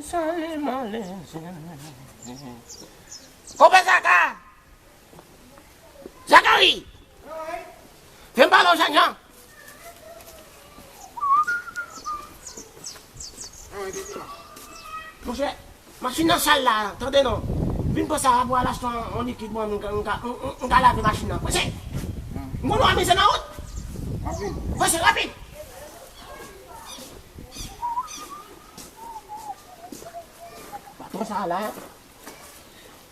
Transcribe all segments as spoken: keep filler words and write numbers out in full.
Saliman lezemi. Konpè Zaka! Zakari! Vin pale w, jènjan! Monchè, machin nan sal la, tande non. Vin pran sa pou al achte yon, yon likid mwen, m ka, m ka, m, m, m ka lave machin nan. Prese! M konn w ap mize nan wout. Prese, rapid! Patwon sa la,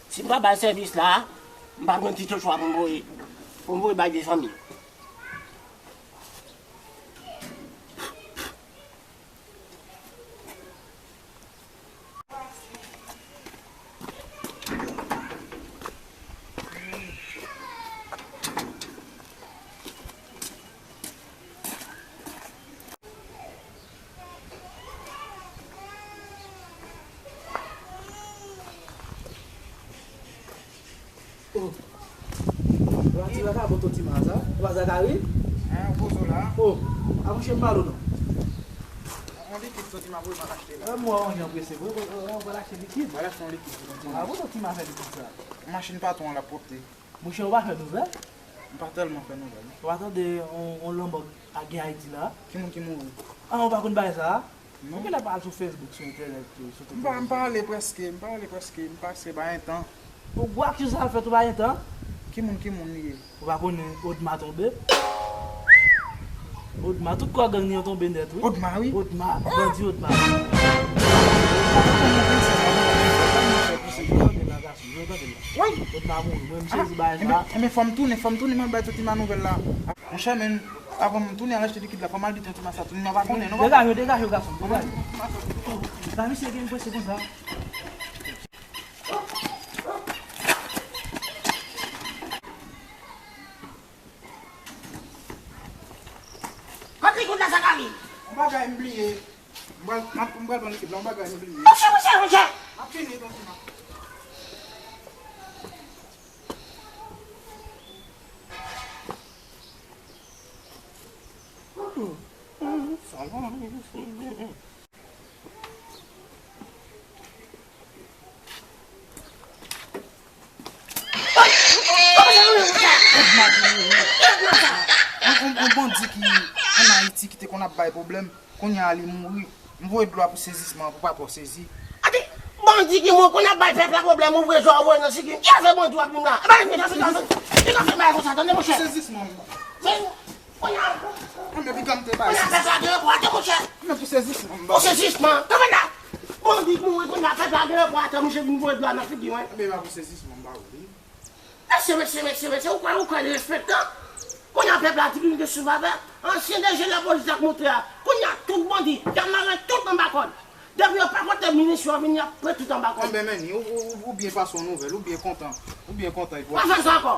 si m pa bay sèvis la, m pa jwenn ti chwa pou m voye, pou m voye bay de fanmi. Oh. Ou pa ti vagabon, Tonton Tima sa? Ou pa Zakari? Hein, ou poze w la? Oh, a mouche m pale w non. On likid Tonton Tima voye m al achte la. Mwen, mwen, mwen prese vre, mwen, mwen pral achte likid. Pral achte yon likid pou Tonton Tima. Ah, bon, Tonton Tima fè likid sa? Machin patwon an l ap pwòpte. Mouche, ou pa fè nouvèl? M pa tèlman fè nouvèl. Ou pa tande on, on lanmò k gen Ayiti la? Ki moun ki mouri? Ah, ou pa konn bagay sa a? Non. Ou genlè pa al sou Facebook, sou entènèt, sou, sou tout. M pa, m pa ale prèske, m pa ale prèske, m pase pa gen tan. Ou gwo aksyon sa al fèt ou pa gen tan? Ki moun, ki moun li ye? Ou pa konnen Odma tonbe? Odma, tout kò gang li yo tonbe nèt, wi. Odma, wi. Odma, bandi Odma. Yo tande la, gason, yo tande la. Wi. Odma mouri, mwen, m sezi bagay sa. Enben, enben, fò m tounen, fò m tounen, mwen bay Tonton Tima nouvèl la. Monchè, men, avan m tounen al achte likid la, fò m al di Tonton Tima sa, Tonton Tima pa konnen, non? Degaj ou, degaj ou, gason, degaj ou. Sa misye gen prese konsa. Kot li kounye a, Zakari? Yon bagay m bliye. M pral, m ap, m pral pran likid la, yon bagay m bliye. Monchè, monchè, monchè! M ap fini, Tonton Tima. On, on, on bandi ki ann Ayiti ki te konn ap bay pwoblèm, kounye a li mouri. M voye dlo a pou sezisman an, pou patwon sezi. Ate, bandi ki mouri, kounye a bay pèp la pwoblèm, ou voye dlo a, ou voye nan figi m. Ki afè bandi w ap di m la? E pa yon afè, yon afè bagay konsa, tande, monchè. Sezisman an. Sezi-, Kounye a, kounye a pèp la gen repò atè, monchè. Men pou sezisman, m ba ou. Pou sezisman, kanpe la. Bandi mouri, kounye a pèp la gen repò atè, monchè, vin voye dlo a nan figi mwen. Enben, m ba pou sezisman, m ba ou, wi. Mesye, mesye, mesye, mesye, ou kwè, ou kwè li respektan? Kounye a pèp la di li gen souvavè. Ansyen D G lapolis la k monte a. Kounye a tout bandi, y ap mare tout anba kòd. Depi yo pa konte minis yo vini, y ap pran tout anba kòd. Enben, men, ou, ou, ou byen pase yon nouvèl, ou byen kontan. Ou byen kontan, epi w ap... Pa fè sa ankò.